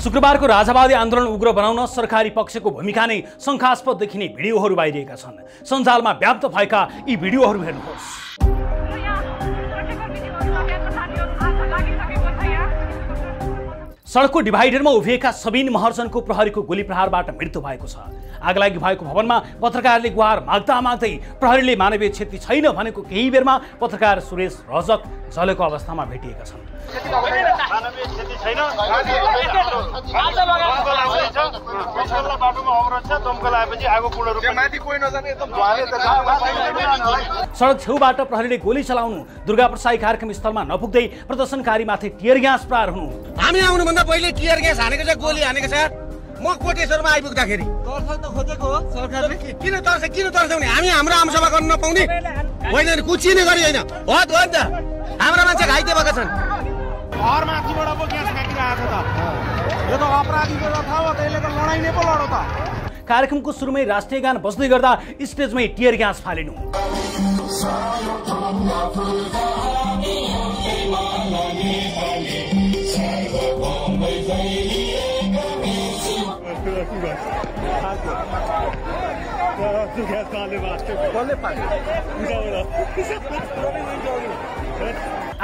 शुक्रबारको राजावादी आन्दोलन उग्र बनाउन सरकारी पक्षको भूमिका नै शङ्कास्पद देखिने भिडियोहरू बाहिरिएका छन्। सञ्जालमा व्याप्त भएका यी भिडियोहरू हेर्नुहोस्। सडकको डिभाइडरमा उभिएका सबिन महर्जनको प्रहरीको गोली प्रहारबाट मृत्यु भएको छ। आगलागी भएको भवनमा पत्रकारले गुहार माग्दा माग्दै प्रहरीले मानवीय क्षति छैन भनेको केही बेरमा पत्रकार सुरेश रजक जलेको अवस्थामा भेटिएका छन्। सडक छेउबाट प्रहरीले गोली चलाउनु, दुर्गा प्रसाई कार्यक्रम स्थलमा नपुग्दै प्रदर्शनकारीमाथि टियर ग्यास प्रहार हुनु। हामी आउनुभन्दा पहिले टियर ग्यास हानेको छ, गोली हानेको छ। म कोटेश्वरमा आइपुग्दाखेरि खोजेको हो सरकारले। किन तर्स्यौ नि? हामी हाम्रो आमसभा गर्न नपाउने होइन नि, कुचिने गरी होइन हो त। हाम्रा मान्छे घाइते भएका छन्। घरमाथिबाट पो ग्यास फ्याँकिरहेको छ त। यो त अपराधीको कथा हो, त्यसले त लडाइँ नै पो लड्यो त। कार्यक्रमको सुरुमै राष्ट्रिय गान बज्दै गर्दा स्टेजमै टियर ग्यास फालिनु।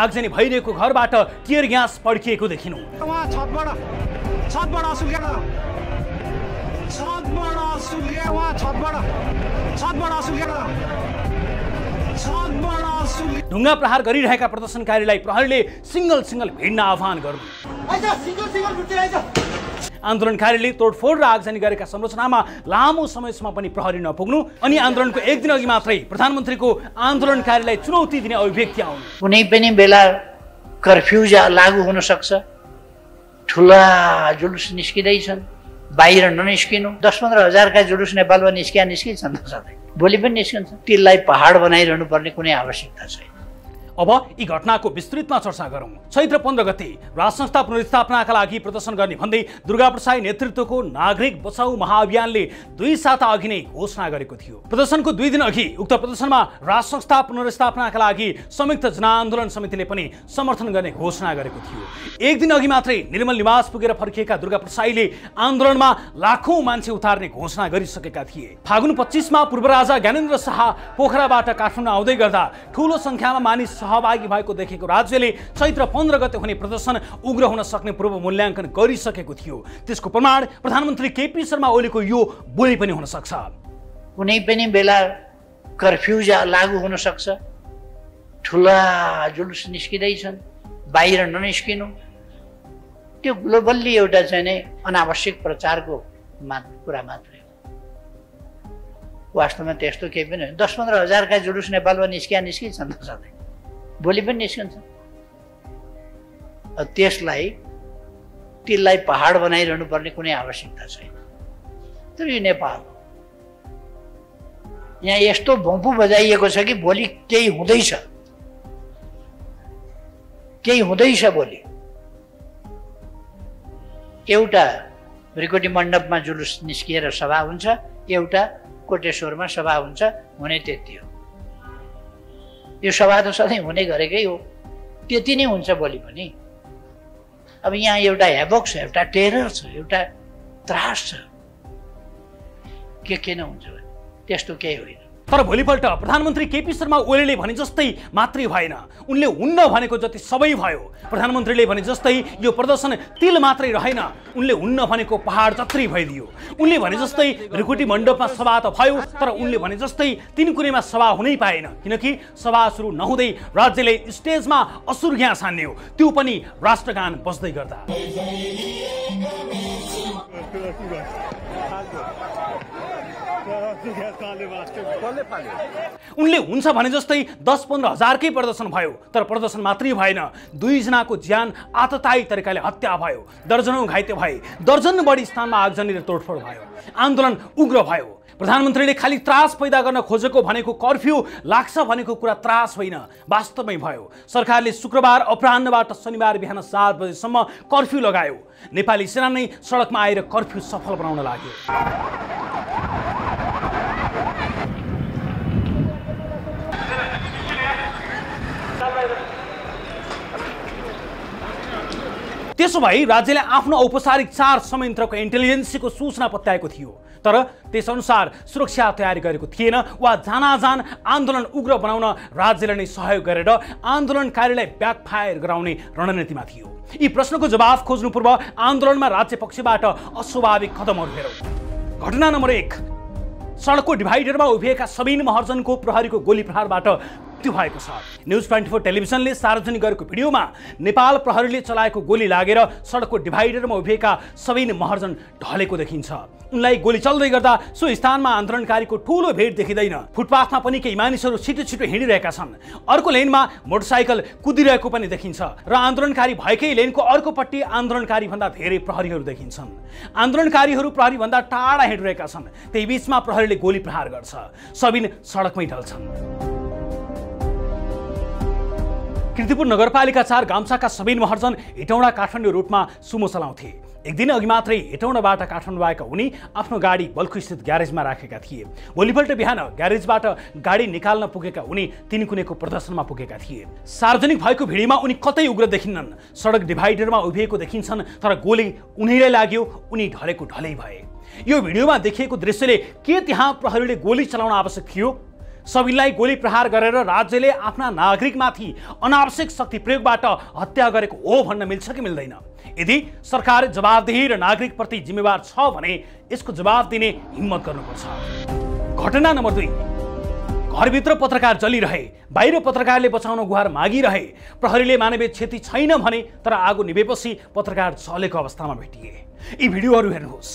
आगजनी भइरहेको घरबाट टियर ग्यास पड्किएको देखिनु। ढुङ्गा प्रहार गरिरहेका प्रदर्शनकारीलाई प्रहरीले सिंगल भिड्न आह्वान गर्नु। आन्दोलनकारीले तोडफोड र आगजनी गरेका संरचनामा लामो समयसम्म पनि प्रहरी नपुग्नु अनि आन्दोलनको एक दिन अघि मात्रै प्रधानमन्त्रीको आन्दोलनकारीलाई चुनौती दिने अभिव्यक्ति आउनु। कुनै पनि बेला कर्फ्यू लागू हुन सक्छ। ठुला जुलुस निस्किँदैछन्, बाहिर ननिस्किनु। 10-15 हजारका जुलुस नेपालमा निस्किन्छन् त सधैँ, भोलि पनि निस्किन्छ। तिललाई पहाड बनाइरहनु पर्ने कुनै आवश्यकता छैन। अब यी घटनाको विस्तृतमा चर्चा गरौँ। चैत्र 15 गते राज संस्था पुनर्स्थापनाका लागि प्रदर्शन गर्ने भन्दै दुर्गा प्रसाई नेतृत्वको नागरिक बचाउ महाअभियानले 2 साता अघि नै घोषणा गरेको थियो। प्रदर्शनको 2 दिन अघि उक्त प्रदर्शनमा राज संस्था पुनर्स्थापनाका लागि संयुक्त जनआन्दोलन समितिले पनि समर्थन गर्ने घोषणा गरेको थियो। एक दिन अघि मात्रै निर्मल निवास पुगेर फर्किएका दुर्गा प्रसाईले आन्दोलनमा लाखौं मान्छे उतार्ने घोषणा गरिसकेका थिए। फागुन 25 मा पूर्व राजा ज्ञानेन्द्र शाह पोखराबाट काठमाडौँ आउँदै गर्दा ठूलो संख्यामा मानिस सहभागी भएको देखेको राज्यले चैत्र 15 गते हुने प्रदर्शन उग्र हुन सक्ने पूर्व मूल्याङ्कन गरिसकेको थियो। त्यसको प्रमाण प्रधानमन्त्री केपी शर्मा ओलीको यो बोली पनि हुन सक्छ। कुनै पनि बेला कर्फ्यू लागू हुन सक्छ। ठुला जुलुस निस्किँदैछन्, बाहिर ननिस्किनु। त्यो ग्लोबल्ली एउटा चाहिँ नै अनावश्यक प्रचारको कुरा मात्रै हो। वास्तवमा त्यस्तो केही पनि होइन। 10-15 हजारका जुलुस नेपालमा निस्किन्छन् त सधैँ, भोलि पनि निस्किन्छ। त्यसलाई पहाड बनाइरहनु पर्ने कुनै आवश्यकता छैन। तर यो नेपाल हो, यहाँ यस्तो भम्पु बजाइएको छ कि भोलि केही हुँदैछ। भोलि एउटा रिकोटी मण्डपमा जुलुस निस्किएर सभा हुन्छ, एउटा कोटेश्वरमा सभा हुन्छ, हुने त्यति हो। यो सभा त सधैँ हुने गरेकै हो, त्यति नै हुन्छ भोलि पनि। अब यहाँ एउटा हेबक छ, एउटा टेरर छ, एउटा त्रास छ। के नहुन्छ भने त्यस्तो केही होइन। तर भोलिपल्ट प्रधानमन्त्री केपी शर्मा ओलीले भने जस्तै मात्रै भएन, उनले हुन्न भनेको जति सबै भयो। प्रधानमन्त्रीले भने जस्तै यो प्रदर्शन तिल मात्रै रहेन, उनले हुन्न भनेको पहाड जत्रै भइदियो। उनले भने जस्तै रिकोटी मण्डपमा सभा त भयो, तर उनले भने जस्तै 3 कुनैमा सभा हुनै पाएन, किनकि सभा सुरु नहुँदै राज्यले स्टेजमा असुर ग्यास हान्यो, त्यो पनि राष्ट्रगान बज्दै गर्दा। उनले हुन्छ भने जस्तै 10-15 हजारकै प्रदर्शन भयो, तर प्रदर्शन मात्रै भएन। 2 जनाको ज्यान आततायी तरिकाले हत्या भयो, दर्जनौं घाइते भए, दर्जन बढी स्थानमा आगजनी र तोडफोड भयो। आन्दोलन उग्र भयो। प्रधानमन्त्रीले खाली त्रास पैदा गर्न खोजेको भनेको कर्फ्यू लाग्छ भनेको कुरा त्रास होइन, वास्तवमै भयो। सरकारले शुक्रबार अपराह्नबाट शनिबार बिहान 7 बजेसम्म कर्फ्यू लगायो। नेपाली सेना नै सडकमा आएर कर्फ्यू सफल बनाउन लाग्यो। त्यसो भए राज्यले आफ्नो औपचारिक चार संयन्त्रको इन्टेलिजेन्सको सूचना पत्याएको थियो, तर त्यसअनुसार सुरक्षा तयारी गरेको थिएन वा जानाजान आन्दोलन उग्र बनाउन राज्यले नै सहयोग गरेर आन्दोलनकारीलाई ब्याकफायर गराउने रणनीतिमा थियो। यी प्रश्नको जवाफ खोज्नु पूर्व आन्दोलनमा राज्य पक्षबाट अस्वाभाविक कदमहरू हेरौँ। घटना नम्बर 1, सडकको डिभाइडरमा उभिएका सबिन महर्जनको प्रहरीको गोली प्रहारबाट मृत्यु भएको छ। न्युज 24 टेलिभिजनले सार्वजनिक गरेको भिडियोमा नेपाल प्रहरीले चलाएको गोली लागेर सडकको डिभाइडरमा उभिएका सबिन महर्जन ढलेको देखिन्छ। उनलाई गोली चल्दै गर्दा सो स्थानमा आन्दोलनकारीको ठूलो भेट देखिँदैन। फुटपाथमा पनि केही मानिसहरू छिटो छिटो हिँडिरहेका छन्। अर्को लेनमा मोटरसाइकल कुदिरहेको पनि देखिन्छ र आन्दोलनकारी भएकै लेनको अर्कोपट्टि आन्दोलनकारी भन्दा धेरै प्रहरीहरू देखिन्छन्। आन्दोलनकारीहरू प्रहरी भन्दा टाढा हिँडिरहेका छन्। त्यही बीचमा प्रहरीले गोली प्रहार गर्छ। सबिन सडकमै ढल्छन्। कीर्तिपुर नगरपालिका 4 गाम्चाका सबिन महर्जन हेटौँडा काठमाडौँ रुटमा सुमो चलाउँथे। एक दिन अघि मात्रै हेटौँडाबाट काठमाडौँ आएका उनी आफ्नो गाडी बल्खुस्थित ग्यारेजमा राखेका थिए। भोलिपल्ट बिहान ग्यारेजबाट गाडी निकाल्न पुगेका उनी तिनकुनेको प्रदर्शनमा पुगेका थिए। सार्वजनिक भएको भिडियोमा उनी कतै उग्र देखिन्नन्। सडक डिभाइडरमा उभिएको देखिन्छन्, तर गोली उनीलाई लाग्यो, उनी ढलेको ढलै भए। यो भिडियोमा देखिएको दृश्यले के त्यहाँ प्रहरीले गोली चलाउन आवश्यक थियो? सबिनलाई गोली प्रहार गरेर राज्यले आफ्ना नागरिकमाथि अनावश्यक शक्ति प्रयोगबाट हत्या गरेको हो भन्न मिल्छ कि मिल्दैन? यदि सरकार जवाबदेही र नागरिकप्रति जिम्मेवार छ भने यसको जवाब दिने हिम्मत गर्नुपर्छ। घटना नम्बर 2, घरभित्र पत्रकार जलिरहे, बाहिर पत्रकारले बचाउन गुहार मागिरहे। प्रहरीले मानवीय क्षति छैन भने, तर आगो निभेपछि पत्रकार जलेको अवस्थामा भेटिए। यी भिडियोहरू हेर्नुहोस्।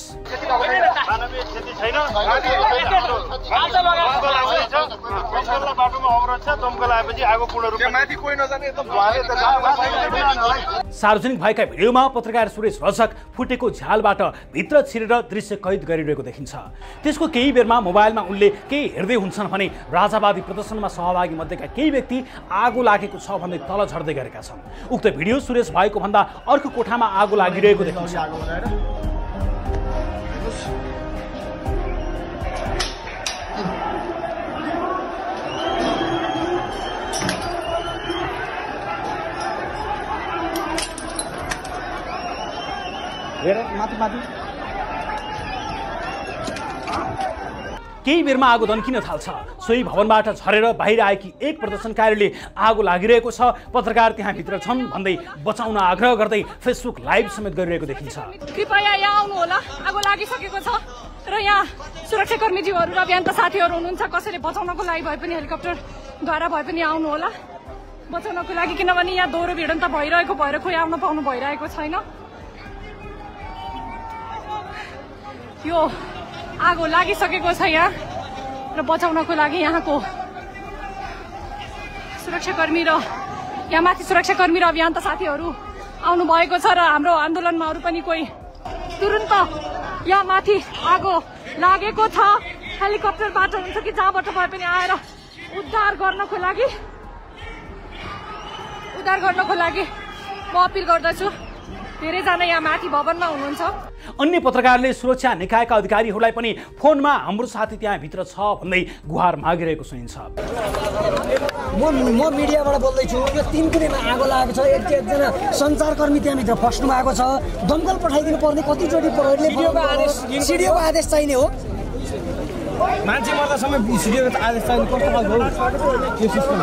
सार्वजनिक भएका भिडियोमा पत्रकार सुरेश रजक फुटेको झ्यालबाट भित्र छिरेर दृश्य कैद गरिरहेको देखिन्छ। त्यसको केही बेरमा मोबाइलमा उनले केही हेर्दै हुन्छन् भने राजावादी प्रदर्शनमा सहभागी मध्येका केही व्यक्ति आगो लागेको छ भन्दै तल झर्दै गरेका छन्। उक्त भिडियो सुरेश भएको भन्दा अर्को कोठामा आगो लागिरहेको देखिन्छ। केही बेरमा आगो दन्किन थाल्छ। सोही भवनबाट झरेर बाहिर आएकी एक प्रदर्शनकारीले आगो लागिरहेको छ, पत्रकार त्यहाँ भित्र छन् भन्दै बचाउन आग्रह गर्दै फेसबुक लाइभ समेत गरिरहेको देखिन्छ। कृपया यहाँ आउनु होला, आगो लागिसकेको छ र यहाँ सुरक्षाकर्मीज्यूहरू र अभियन्ता साथीहरू हुनुहुन्छ। कसैले बचाउनको लागि भए पनि हेलिकप्टरद्वारा भए पनि आउनु होला बचाउनको लागि, किनभने यहाँ दोहोरो भिडन्त भइरहेको भएर खोइ आउन पाउनु भइरहेको छैन। यो आगो लागिसकेको छ यहाँ र बचाउनको लागि यहाँको सुरक्षाकर्मी र यहाँ माथि सुरक्षाकर्मी र अभियन्ता साथीहरू आउनु भएको छ र हाम्रो आन्दोलनमा अरू पनि कोही तुरुन्त यहाँ माथि आगो लागेको छ। हेलिकप्टरबाट हुन्छ कि जहाँबाट भए पनि आएर उद्धार गर्नको लागि म अपिल गर्दछु। धेरैजना यहाँ माथि भवनमा हुनुहुन्छ। अन्य पत्रकारले सुरक्षा निकायका अधिकारीहरूलाई पनि फोनमा हाम्रो साथी त्यहाँ भित्र छ भन्दै गुहार मागिरहेको सुनिन्छ। म मिडियाबाट बोल्दैछु। यो तिनकुनेमा आगो लागेको छ। एकजना सञ्चारकर्मी त्यहाँभित्र फस्नु भएको छ। दमकल पठाइदिनु पर्ने कतिचोटि प्रहरीले सिडिओको आदेश चाहिने हो। मान्छे मर्दासम्म सिडिओको आदेश चाहिने कस्तो खालको हो यो सिस्टम?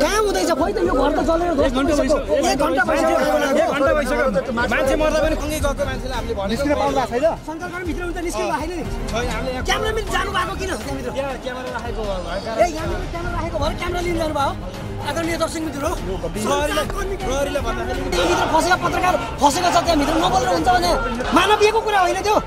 कहाँ हुँदैछ? खोइ त यो घर त जलेर ध्वस्त भइसक्यो। 1 घण्टा भइसक्यो। मान्छे मर्दा पनि सँगै गएको मान्छेले हामीले भने निस्किन पाउनु भएको छैन। सञ्चारकर्मी भित्र हुन्छ निस्किनु भएको छैन। क्यामेराम्यान जानु भएको किन त्यहाँभित्र? क्यामेरा राखेको यहाँनिर क्यामेरा राखेको भएर क्यामेरा लिन जानु भयो। आदरणीय दर्शक मित्रहरू, प्रहरीले भन्दाखेरि त्यहाँभित्र फसेका पत्रकार फसेको छ। त्यहाँभित्र नबोलेर हुन्छ भने मानवीयको कुरा होइन त्यो।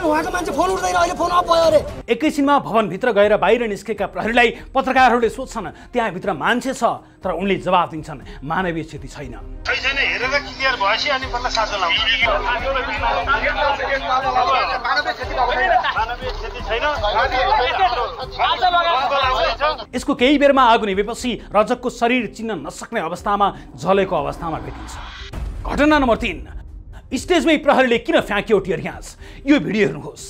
उहाँको मान्छे फोन उठ्दैन, अहिले फोन अफ भयो अरे। एकैछिनमा भवनभित्र गएर बाहिर निस्केका प्रहरीलाई पत्रकारहरूले सोध्छन् त्यहाँभित्र मान्छे छ, तर उनले जवाब दिन्छन् मानवीय क्षति छैन। छैन हेरेर क्लियर भएपछि अनि बल्ल सासो लाउँछ। यसको केही बेरमा आगो निभेपछि रजकको शरीर चिन्न नसक्ने अवस्थामा जलेको अवस्थामा भेटिन्छ। घटना नम्बर 3, स्टेजमै प्रहरीले किन फ्याँक्यो टियर ग्यास? यो भिडियो हेर्नुहोस्।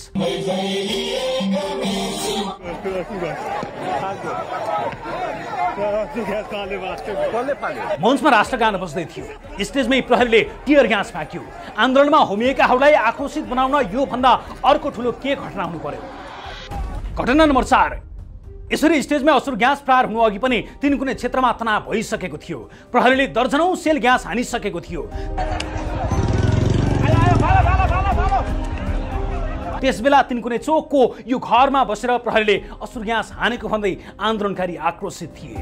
मञ्चमा राष्ट्रगान बज्दै थियो। स्टेजमै प्रहरीले टियर ग्यास फ्याँक्यो। आन्दोलनमा होमिएकाहरूलाई आक्रोशित बनाउन यो भन्दा अर्को ठुलो के घटना हुनु पर्यो? घटना नम्बर 4, यसरी स्टेजमा असुर ग्यास प्रहार हुनु अघि पनि तिनकुने क्षेत्रमा तनाव भइसकेको थियो। प्रहरीले दर्जनौं सेल ग्यास हानिसकेको थियो। त्यसबेला तिनकुने चोकको यो घरमा बसेर प्रहरीले असुर ग्यास हानेको भन्दै आन्दोलनकारी आक्रोशित थिए।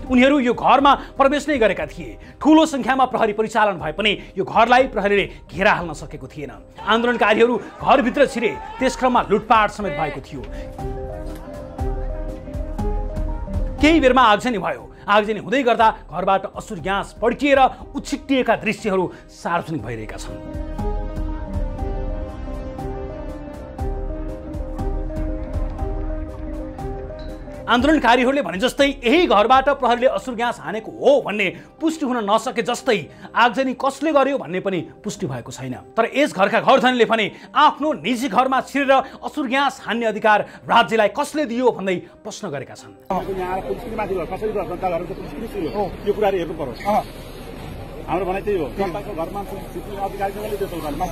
उनीहरू यो घरमा प्रवेश नै गरेका थिए। ठूलो संख्यामा प्रहरी परिचालन भए पनि यो घरलाई प्रहरीले घेरा हाल्न सकेको थिएन। आन्दोलनकारीहरू घरभित्र छिरे। त्यसक्रममा लुटपाट समेत भएको थियो। केही बेरमा आगजनी भयो। आगजनी हुँदै गर्दा घरबाट असुर ग्यास पड्किएर उछिट्टिएका दृश्यहरू सार्वजनिक भइरहेका छन्। आन्दोलनकारीहरूले भने जस्तै यही घरबाट प्रहरीले असुर ग्यास हानेको हो भन्ने पुष्टि हुन नसके जस्तै आगजनी कसले गर्यो भन्ने पनि पुष्टि भएको छैन। तर यस घरका घरधनीले भने आफ्नो निजी घरमा छिरेर असुर ग्यास हान्ने अधिकार राज्यलाई कसले दियो भन्दै प्रश्न गरेका छन्। हाम्रो भनाइ त्यही हो। जनताको घरमा अधिकारीले त्यसो गर्छ।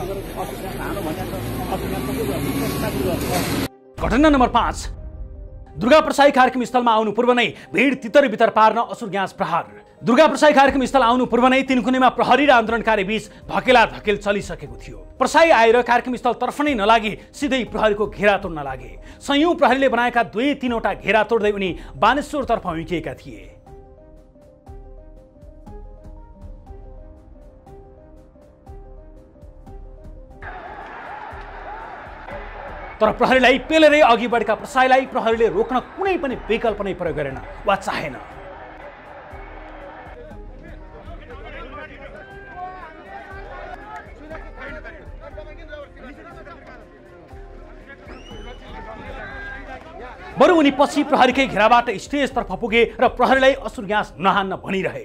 घटना नम्बर 5, दुर्गा प्रसाई कार्यक्रम स्थलमा आउनु पूर्व नै भिड तितर बितर पार्न असुर ग्यास प्रहार। दुर्गा प्रसाई कार्यक्रम स्थल आउनु पूर्व नै तिनकुनेमा प्रहरी र आन्दोलनकारी बीच धकेलाधकेल चलिसकेको थियो। प्रसाई आएर कार्यक्रम स्थल तर्फ नै नलागी सिधै प्रहरीको घेरा तोड्न लागे। संयौं प्रहरीले बनाएका 2-3वटा घेरा तोड्दै उनी बानेश्वरतर्फ उम्किएका थिए। तर प्रहरीलाई पेलेरै अघि बढेका प्रसाईलाई प्रहरीले रोक्न कुनै पनि विकल्प नै प्रयोग गरेन वा चाहेन। बरु उनी पछि प्रहरीकै घेराबाट स्टेजतर्फ पुगे र प्रहरीलाई असुर ग्यास नहान्न भनिरहे।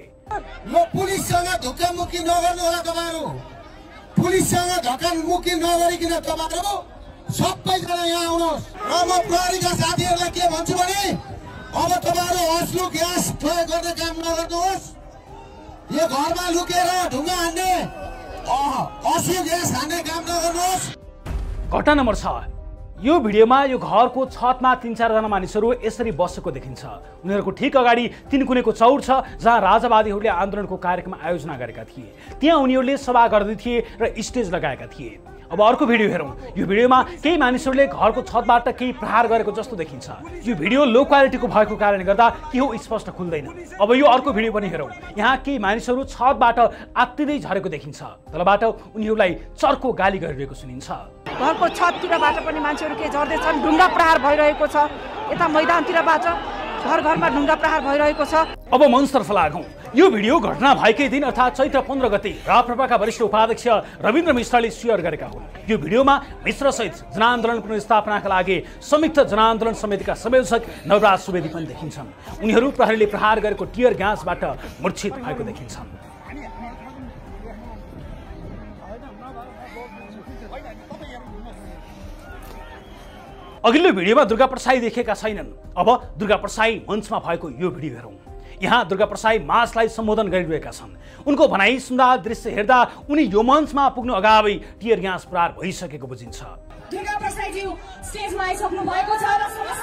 म पुलिससँग धक्कामुक्की नगर्नु होला तपाईहरु। पुलिससँग धक्कामुक्की नगरिकन तपाईहरु सबैजना यहाँ आउनुहोस्। र म प्रहरीका साथीहरूलाई के भन्छु भने अब तपाईहरु असलु ग्यास प्रयोग गर्ने काम नगर्नुहोस्। यो घरमा लुकेर ढुङ्गा हान्ने असलु ग्यास हान्ने काम नगर्नुहोस्। घटना नम्बर 6, यो भिडियोमा यो घरको छतमा 3-4 जना मानिसहरू यसरी बसेको देखिन्छ। उनीहरूको ठीक अगाडि तिनकुनेको चौर छ जहाँ राजावादीहरूले आन्दोलनको कार्यक्रम आयोजना गरेका थिए। त्यहाँ उनीहरूले सभा गर्दै थिए र स्टेज लगाएका थिए। अब अर्को भिडियो हेरौँ। यो भिडियोमा केही मानिसहरूले घरको छतबाट केही प्रहार गरेको जस्तो देखिन्छ। यो भिडियो लो क्वालिटीको भएको कारणले गर्दा के हो स्पष्ट खुल्दैन। अब यो अर्को भिडियो पनि हेरौँ। यहाँ केही मानिसहरू छतबाट आत्तिँदै झरेको देखिन्छ। तलबाट उनीहरूलाई चर्को गाली गरिरहेको सुनिन्छ। घरको छततिरबाट पनि मान्छेहरू के झर्दैछन्। ढुङ्गा प्रहार भइरहेको छ। यता मैदानतिरबाट घर घरमा ढुङ्गा प्रहार भइरहेको छ। अब मञ्चतर्फ लागौँ। यो भिडियो घटना भएकै दिन अर्थात् चैत्र 15 गते राप्रपाका वरिष्ठ उपाध्यक्ष रविन्द्र मिश्रले सेयर गरेका हुन्। यो भिडियोमा मिश्रसहित जनआन्दोलन पुनर्स्थापनाका लागि संयुक्त जनआन्दोलन समितिका संयोजक नवराज सुवेदी पनि देखिन्छन्। उनीहरू प्रहरीले प्रहार गरेको टियर ग्यासबाट मूर्छित भएको देखिन्छन्। अघिल्लो भिडियोमा दुर्गा प्रसाई देखेका छैनन्। अब दुर्गा प्रसाई मञ्चमा भएको यो भिडियो हेरौँ। यहाँ दुर्गा प्रसाई मासलाई सम्बोधन गरिरहेका छन्। उनको भनाइ सुन्दा दृश्य हेर्दा उनी यो मञ्चमा पुग्नु अगावै टियर ग्यास प्रहार भइसकेको बुझिन्छ। दुर्गा प्रसाईज्यू स्टेजमा आइसक्नु भएको छ र समस्त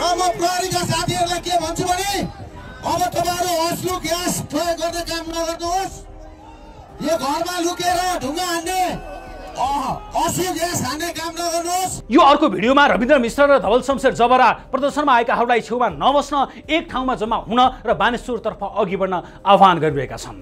म प्रहरीका साथीहरूलाई के भन्छु भने अब तपाईहरु असलु ग्यास प्रयोग गर्ने काम नगर्नुहोस्। यो घरमा लुकेर ढुङ्गा हान्ने असलु ग्यास हान्ने काम नगर्नुहोस्। यो अर्को भिडियोमा रविन्द्र मिश्र र धवल शमशेर जबरा प्रदर्शनमा आएकाहरूलाई छेउमा नबस्न एक ठाउँमा जम्मा हुन र बानेश्वरतर्फ अघि बढ्न आह्वान गरिरहेका छन्।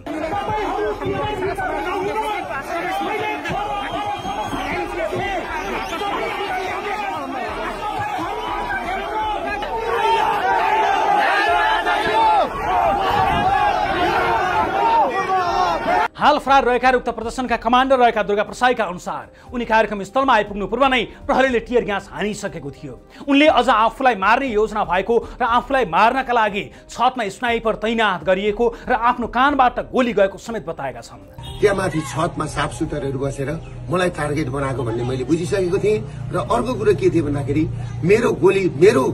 हाल फरार रहेका उक्त प्रदर्शनका कमान्डर रहेका दुर्गा प्रसाईका अनुसार उनी कार्यक्रम स्थलमा आइपुग्नु पूर्व नै प्रहरीले टियर ग्यास हानिसकेको थियो। उनले अझ आफूलाई मार्ने योजना भएको र आफूलाई मार्नका लागि छतमा स्नाइपर तैनात गरिएको र आफ्नो कानबाट गोली गएको समेत बताएका छन्। त्यहाँ माथि छतमा साफसुतरहरू बसेर मलाई टार्गेट बनाएको भन्ने मैले बुझिसकेको थिएँ र अर्को कुरो के थियो भन्दाखेरि मेरो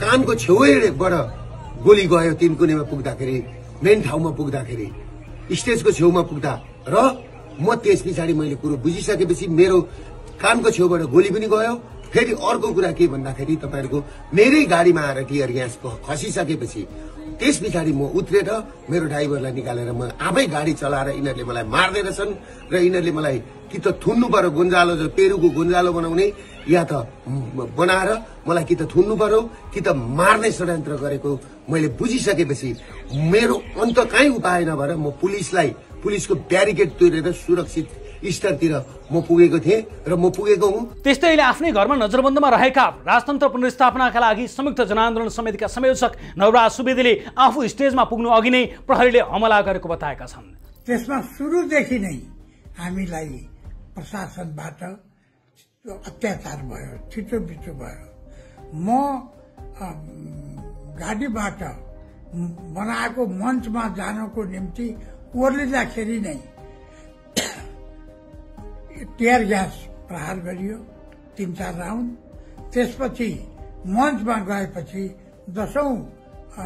कानको छेउबाट गोली गयो। तिनकुनेमा पुग्दाखेरि मेन ठाउँमा पुग्दाखेरि स्टेजको छेउमा पुग्दा र म त्यस पछाडि मैले कुरो बुझिसकेपछि मेरो कानको छेउबाट गोली पनि गयो। फेरि अर्को कुरा के भन्दाखेरि तपाईँहरूको मेरै गाडीमा आएर टियर ग्यास खसिसकेपछि त्यस पछाडि म उत्रेर मेरो ड्राइभरलाई निकालेर म आफै गाडी चलाएर यिनीहरूले मलाई मार्दै रहेछन् र यिनीहरूले मलाई कि त थुन्नु पर्यो गोन्जालो पेरुको गोन्जालो बनाउने या त बनाएर मलाई कि त थुन्नु पर्यो कि त मार्ने षड्यन्त्र गरेको मैले बुझिसकेपछि मेरो अन्त कहीँ उपाय नभएर म पुलिसको ब्यारिकेड तोडेर सुरक्षित स्तरतिर म पुगेको थिएँ र म पुगेको हुँ। त्यस्तै अहिले आफ्नै घरमा नजरबन्दमा रहेका राजतन्त्र पुनर्स्थापनाका लागि संयुक्त जनआन्दोलन समितिका संयोजक नवराज सुवेदीले आफू स्टेजमा पुग्नु अघि नै प्रहरीले हमला गरेको बताएका छन्। त्यसमा सुरुदेखि नै हामीलाई प्रशासनबाट अत्याचार भयो, छिटो भयो। म गाडीबाट बनाएको मञ्चमा जानको निम्ति ओर्लिँदाखेरि नै टियर ग्यास प्रहार गरियो 3-4 राउन्ड। त्यसपछि मञ्चमा गएपछि 10औं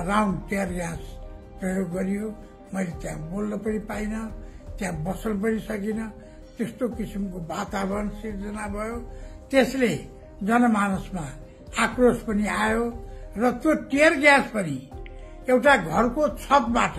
राउन्ड टियर ग्यास प्रयोग गरियो। मैले त्यहाँ बोल्न पनि पाइनँ, त्यहाँ बस्न पनि सकिनँ। त्यस्तो किसिमको वातावरण सिर्जना भयो। त्यसले जनमानसमा आक्रोश पनि आयो र त्यो टियर ग्यास पनि एउटा घरको छतबाट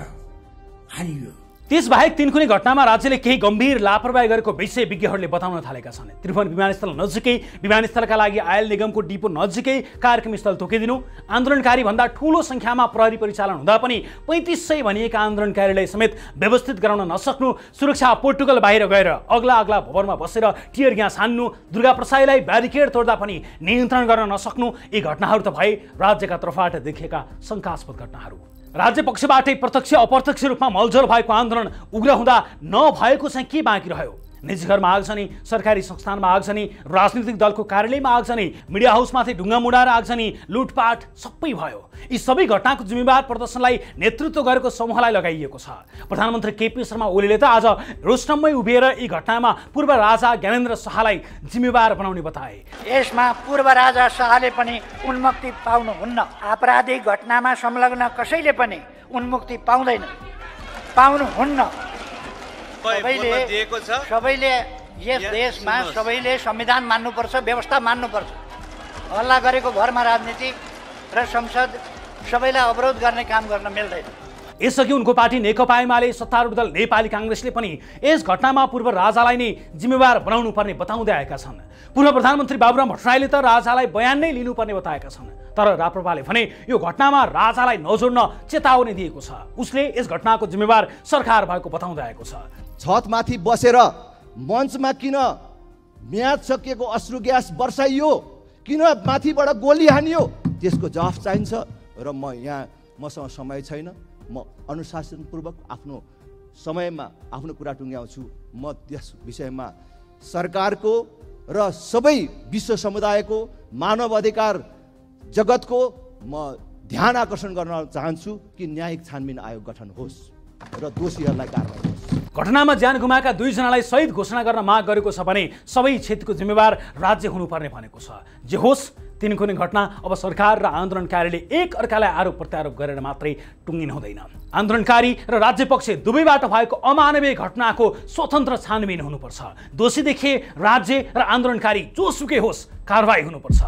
हानियो। त्यसबाहेक तिनकुने घटनामा राज्यले केही गम्भीर लापरवाही गरेको विषय विज्ञहरूले बताउन थालेका छन्। त्रिभुवन विमानस्थल नजिकै विमानस्थलका लागि आयल निगमको डिपो नजिकै कार्यक्रम स्थल तोकिदिनु, आन्दोलनकारी भन्दा ठूलो संख्यामा प्रहरी परिचालन हुँदा पनि 3500 भनिएका आन्दोलनकारीलाई समेत व्यवस्थित गराउन नसक्नु, सुरक्षा पोर्टुगल बाहिर गएर अग्ला भवनमा बसेर टियर ग्यास हान्नु, दुर्गा प्रसाईलाई ब्यारिकेड तोड्दा पनि नियन्त्रण गर्न नसक्नु, यी घटनाहरू त भए राज्यका तर्फबाट देखिएका शङ्कास्पद घटनाहरू। राज्य पक्षबाटै प्रत्यक्ष अप्रत्यक्ष रूपमा मलजल भएको आन्दोलन उग्र हुँदा नभएको चाहिँ के बाँकी रह्यो? निजी घरमा आगजनी, सरकारी संस्थानमा आगजनी, राजनीतिक दलको कार्यालयमा आगजनी, मिडिया हाउसमाथि ढुङ्गा मुडाएर आगजनी, लुटपाट सबै भयो। यी सबै घटनाको जिम्मेवार प्रदर्शनलाई नेतृत्व गरेको समूहलाई लगाइएको छ। प्रधानमन्त्री केपी शर्मा ओलीले त आज रोस्टममै उभिएर यी घटनामा पूर्व राजा ज्ञानेन्द्र शाहलाई जिम्मेवार बनाउने बताए। यसमा पूर्व राजा शाहले पनि उन्मुक्ति पाउनुहुन्न। आपराधिक घटनामा संलग्न कसैले पनि उन्मुक्ति पाउनुहुन्न। सबैले यस देशमा सबैले संविधान मान्नुपर्छ, व्यवस्था मान्नुपर्छ। हल्ला गरेको भरमा राजनीति र संसद सबैलाई अवरोध गर्ने काम गर्न मिल्दैन। यसअघि उनको पार्टी नेकपा एमाले सत्तारूढ दल नेपाली कांग्रेसले पनि यस घटनामा पूर्व राजालाई नै जिम्मेवार बनाउनु पर्ने बताउँदै आएका छन्। पूर्व प्रधानमन्त्री बाबुराम भट्टराईले त राजालाई बयान नै लिनुपर्ने बताएका छन्। तर राप्रपाले भने यो घटनामा राजालाई नजोड्न चेतावनी दिएको छ। उसले यस घटनाको जिम्मेवार सरकार भएको बताउँदै आएको छ। छतमाथि बसेर मञ्चमा किन म्याद सकिएको अश्रु ग्यास बर्साइयो, किन माथिबाट गोली हानियो, त्यसको जवाफ चाहिन्छ। र मसँग समय छैन, म अनुशासनपूर्वक आफ्नो समयमा आफ्नो कुरा टुङ्ग्याउँछु। म त्यस विषयमा सरकारको र सबै विश्व समुदायको मानव अधिकार जगतको म ध्यान आकर्षण गर्न चाहन्छु कि न्यायिक छानबिन आयोग गठन होस् र दोषीहरूलाई कारवाही होस्। घटनामा ज्यान गुमाएका 2 जनालाई शहीद घोषणा गर्न माग गरेको छ भने सबै क्षतिको जिम्मेवार राज्य हुनुपर्ने भनेको छ। जे होस्, तिनकुने घटना अब सरकार र आन्दोलनकारीले एक अर्कालाई आरोप प्रत्यारोप गरेर मात्रै टुङ्गिन हुँदैन। आन्दोलनकारी र राज्य पक्ष दुवैबाट भएको अमानवीय घटनाको स्वतन्त्र छानबिन हुनुपर्छ। दोषी देखिए राज्य र आन्दोलनकारी जोसुकै होस् कारवाही हुनुपर्छ।